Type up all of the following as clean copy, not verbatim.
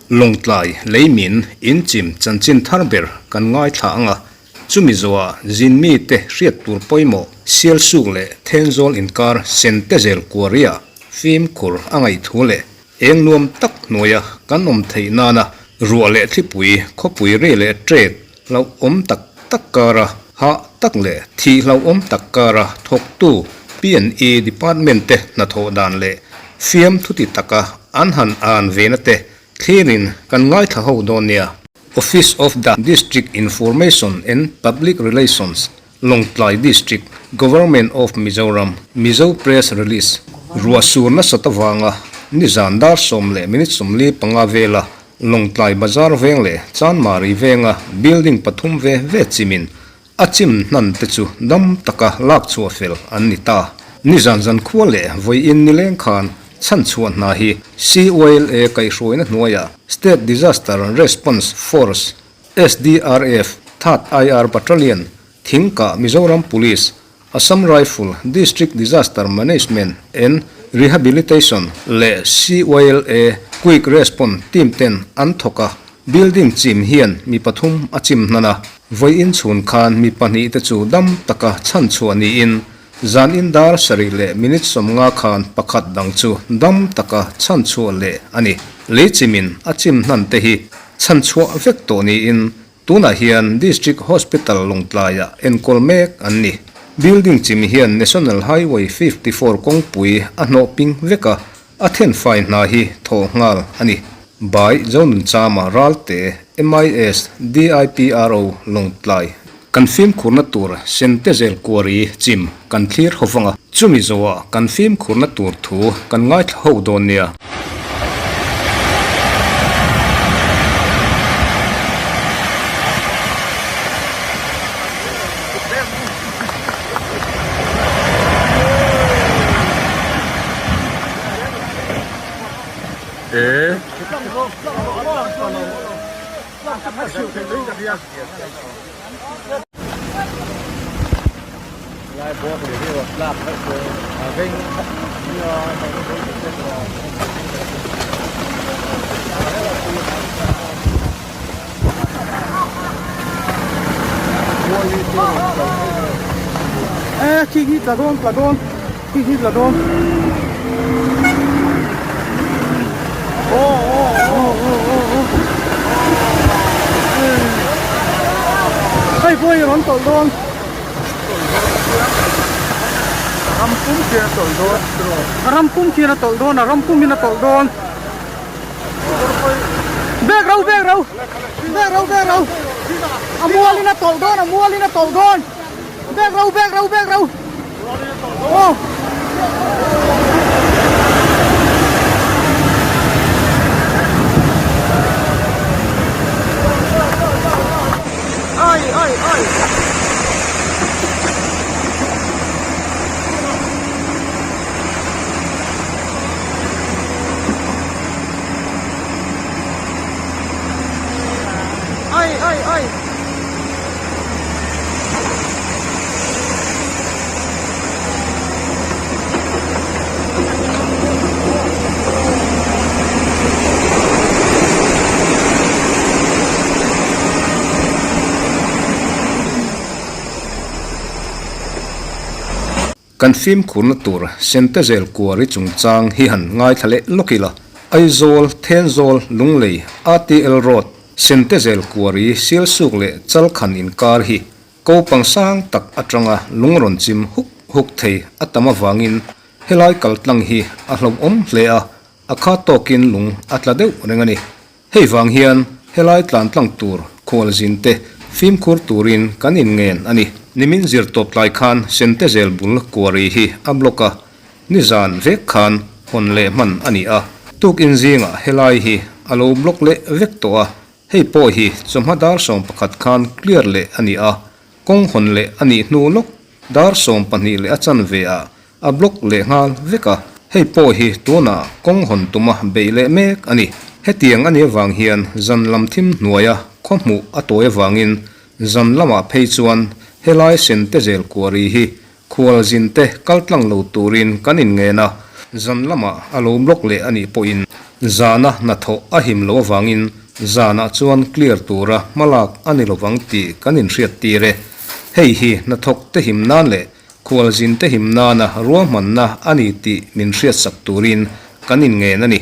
Lawngtlai leimin inchim chanchin thar ber kan ngaithla ang a, chumi zawhah zin mite hriat tur pawimawh Sialsuk leh Thenzawl inkar Sentezel Quarry-ah fimkhur a ngaih thu leh Eng nuam tak hnuaia kan awm theih nana ruah leh thlipui, khawpui ri leh ṭek hlauhawm tak tak kara hah tak leh thih hlauhawm tak kara thawktu P&E Department te hnathawh dan leh fiamthu ti taka an han an vena te thlirin kan ngaithla ho dawn nia. Office of the District Information and Public Relations Lawngtlai District, Government of Mizoram, Mizo Press Release, Ruah sur nasat avanga nizan dar sawm leh minute 45 vela Lawngtlai Bazar veng leh Chanmari venga building pathum ve ve chimin a chim hnan te chu dam taka lak chhuah fel an ni ta. Nizan zankhua leh vawiin nileng khan chhanchhuah hna hi CYLA kaihhruaina hnuaiah State Disaster Response Force, SDRF, Third IR Battalion, Thingkah Mizoram Police, Assam Rifle, District Disaster Management and Rehabilitation leh CYLA Quick Response Team ten an thawk a, building chim hian mi pathum a chim hnan a, vawiin chhun khan mi pahnih te chu dam taka chhanchhuah niin zan in dar sarih leh minute 50 khan pakhat dang chu dam taka chhanchhuah leh a ni. Lei chimin a chim hnan te hi Chhanchhuah vek tawh niin tunah hian District Hospital Lawngtlaiah enkawl mek an ni. Building chim hian National Highway 54 kawngpui a hnawh ping vek a, a thenfai hna hi thawh nghal a ni. By Zonunchama Ralte, MIS, DIPRO, Lawngtlai. Kan fimkhurna tur Sentezel Quarry chim kan thlir ho vang a, chumi zawhah kan fimkhurna tur thu kan ngaithla ho dawn nia. E khi khi tla dawn tla dawn khi khi tla dawn Hei pawh hi rawn tawlh dawn. Ram pum khian a tawlh dawn. Ram pum khian a tawlh dawn a ram pum in a tawlh dawn. Bek ro bek ro bek ro bek ro a mual in a tawlh dawn a mual in a tawlh dawn. Bek ro bek ro bek ro. Aw. Ai ai ai. Ai ai ai. Kan fimkhurna tur Sentezel Quarry chungchang hi han ngaithla leh lawk ila, Aizawl, Thenzawl, Lunglei, ATL Road, Sentezel Quarry, Sialsuk leh Chalkhan inkar hi ko pang sang tak atanga lung rawn chim huk huk thei a tam avangin helai kaltlang hi a hlauhawm hle a, a kha tawkin lung a tla deuh reng a ni. Hei vang hian helai tlan tlang tur khualzin te fimkhur turin kan inngen a ni. Nimin zir tawp tlai khan Sentezel bul Quarry hi a block a, nizan vek khan hawn leh hman a ni a. Tukin zingah helai hi a lo block leh vek tawh a, hei pawh hi chawhma dar 11 khan clear leh a ni a, kawng hawn leh a nih hnu lawk dar 12 leh a chanve ah A block leh nghal vek a, hei pawh hi tunah kawng hawn tuma beih leh mek a ni. Hetiang a nih avang hian zan lam thim hnuaia khaw hmuh a tawi avangin zan lamah phei chuan helai Sentezel Quarry hi Khualzin te kal tlang lo turin kan inngen a, zan lamah a lo block leh a nih pawhin zana hnathawh a him loh avangin zanah chuan clear tura hmalak a ni lovang tih kan inhriattir e. Hei hi hnathawk te him nan leh khualzin te him nana ruahmanna a ni tih min hriatsak turin kan inngen a ni.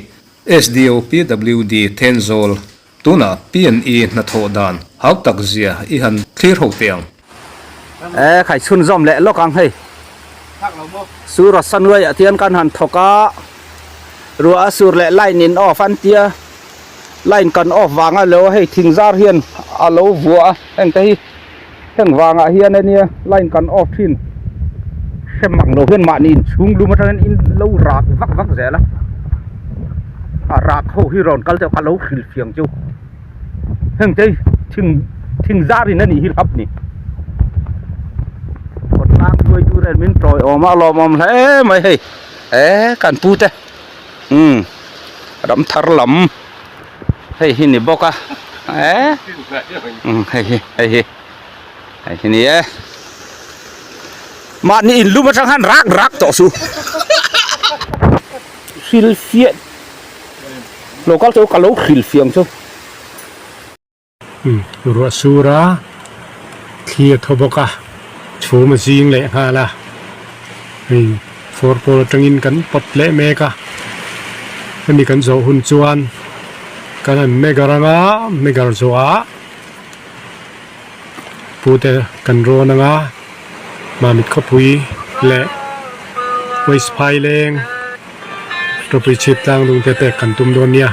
SDO PWD Thenzawl Tunah PNE hnathawh dan hau tak zia i han thlir ho teh ang. E khai chhunzawm leh lawk ang hei. Sur a sanuai ah tian kan han thawk a, ruah a sur leh line in off an tia, line kan off vang a lo hei thing zar hian a lo vuah a, heng te hi heng vangah hian ania line kan off thin hrem ang lo hian mahni inchhung lum atangin in lo rak vak vak zel a a rak ho hi rawn kal deuh ka lo hrilh fiang chu heng te thing thing zar in anih hi hlap ni khawtlang hruai tur hian min tawi awm a lawmawm hle mai hei e kan pu te umm ram thar lam hei hi ni bawk a e umm hei hi hei hi hei hi ni e mahni in lum atang khan rak rak tawh suh hril fiah lo kal chu ka lo hril fiang chu. Umm ruah sur a thli a thaw bawk a chhum a zing leh nghal a hei fur pawl atangin kan pawt leh mek a hemi kan zawh hun chuan kan han megar anga megar zawhah pute kan rawn anga Mamit khawpui leh Waste Phaileng Ropui chhip tlang dung te pek kan tum dawn nia.